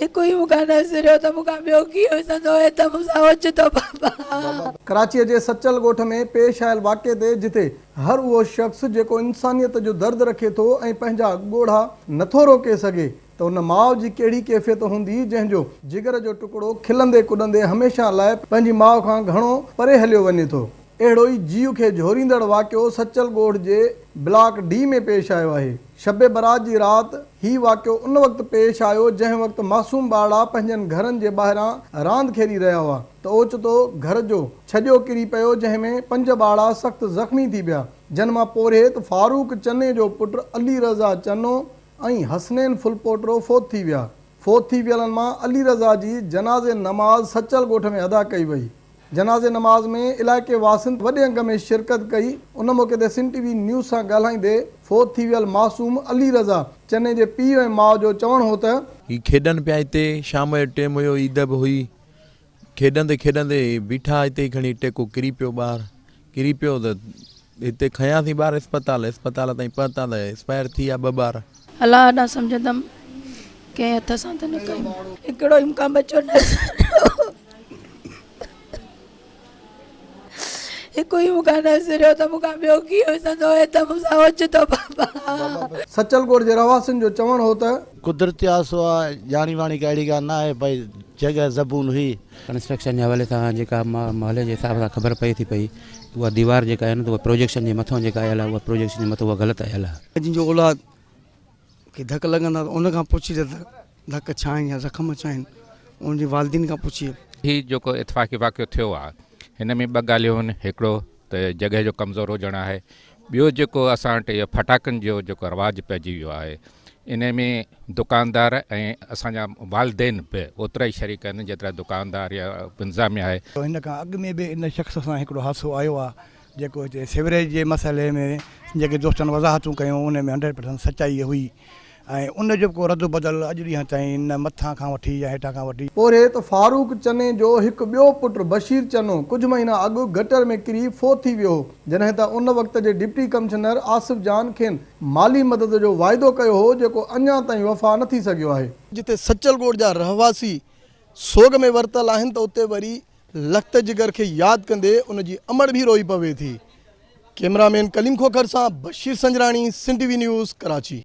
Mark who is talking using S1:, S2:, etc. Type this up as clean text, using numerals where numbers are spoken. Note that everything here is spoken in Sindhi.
S1: هڪ ئي مون کان نه سريو ته مون کان ٻيو ڪيئن وسندو هي ته مون سان اوچتو بابا.
S2: ڪراچيء جي سچل ڳوٺ ۾ پيش آيل واقعي تي جتي هر اهو شخص جيڪو انسانيت جو درد رکي ٿو ۽ پنهنجا ڳوڙها نٿو روڪي سگهي ته ان ماء جي ڪهڙي ڪيفيت هوندي جنهن جو جگر جو ٽڪڙو کلندي ڪڏندي هميشه لاء پنهنجي ماء کان گهڻو پري هليو وڃي ٿو. اهڙو ئي جيء کي جهوريندڙ واقعو سچل ڳوٺ جي بلاڪ ڊي ۾ پيش آيو آهي. شب برات جي رات هي واقعو ان وقت پيش آيو جنهن وقت معصوم ٻارڙا پنهنجن گهرن جي ٻاهران راند کيڏي رهيا هئا ته اوچتو گهر جو ڇڄو ڪري پيو جنهن ۾ پنج ٻارڙا سخت زخمي ٿي پيا جن مان پورهيت فاروق چني جو پٽ علي رضا چنو ۽ حسنين ڦلپوٽرو فوت ٿي ويا. فوت ٿي ويلن مان علي رضا جي جنازي نماز سچل ڳوٺ ۾ ادا ڪئي وئي. جنازي نماز ۾ علائقي واسين وڏي انگ ۾ شرڪت ڪئي، ان موقعي تي سنڌ ٽي وي نيوز سان ڳالهائيندي فوت ٿي ويل معصوم علي رضا چني جي پيء ۽ ماء جو چوڻ هو ته.
S3: هي کيڏن پيا هتي، شام جو ٽيم هيو، عيد به هئي، کيڏندي کيڏندي بيٺا هتي ئي کڻي ٽيڪو ڪري پيو ٻاهر، ڪري پيو ته هتي کنياسين ٻار اسپتال، اسپتال تائين پهتا ته ايڪسپائر ٿي ويا ٻه ٻار.
S1: الله ڏانهن سمجهندم ڪنهن هٿ سان ته نه ڪيم. هڪڙو ئي مون کان ٻچو نه سريو. هڪ ئي مون کان نه سريو ته مون کان ٻيو ڪيئن وسندو هي ته مون سان اوچتو بابا.
S2: سچل ڳوٺ جي رهواسين جو چوڻ هو ته.
S4: قدرتي حادثو آ ڄاڻي واڻي ڪا اهڙي ڳالهه نه آهي ڀئي جڳهه زبون هئي.
S5: ڪنسٽرڪشن جي حوالي سان جيڪا محلي جي حساب سان خبر پئي ٿي پئي ته اها ديوار جيڪا آهي نه ته اها پروجيڪشن جي مٿان جيڪا آيل آهي اها پروجيڪشن جي مٿان اها غلط آيل آهي.
S6: جن جو اولاد کي ڌڪ لڳندا ته ان کان پڇجي ته ڌڪ ڇا آهن يا زخم ڇا آهن ان جي والدين کان پڇي.
S7: هي جيڪو اتفاقي واقعو ٿيو آهي هن ۾ ٻه ڳالهيون آهن هڪڙو ته جڳهه جو ڪمزور هجڻ آهي ٻيو جيڪو اسان وٽ اهو ڦٽاڪن جو جيڪو رواج پئجي ويو آهي ان ۾ دڪاندار ۽ اسان جا والدين به اوترا ئي شريڪ آهن جيترا دڪاندار يا انتظاميا آهي.
S6: هن کان اڳ ۾ به ان شخص سان هڪڙو حادثو آيو آهي جيڪو هتي سيوريج جي مسئلي ۾ جيڪي دوستن وضاحتون ڪيون ان ۾ هنڊريڊ پرسنٽ سچائي هئي ۽ ان جو به ڪو رد بدل اڄ ڏينهن تائين نه مٿان کان وٺي يا هيٺان کان وٺي.
S2: پورهيت فاروق چني جو هڪ ٻيو پٽ بشير چنو ڪجهه مهينا اڳ گٽر ۾ ڪري فوت ٿي ويو هو، جڏهن ته ان وقت جي ڊپٽي ڪمشنر آصف جان کين مالي مدد جو واعدو ڪيو هو، جيڪو اڃا تائين وفا نه ٿي سگهيو آهي. جتي سچل ڳوٺ جا رهواسي سوڳ ۾ ورتل آهن ته اتي وري لخت جگر کي ياد ڪندي ان جي امڙ به روئي پوي ٿي. ڪئميرا مين ڪليم کوکر سان Bashir Sanjrani, Sindh T V news, Karachi.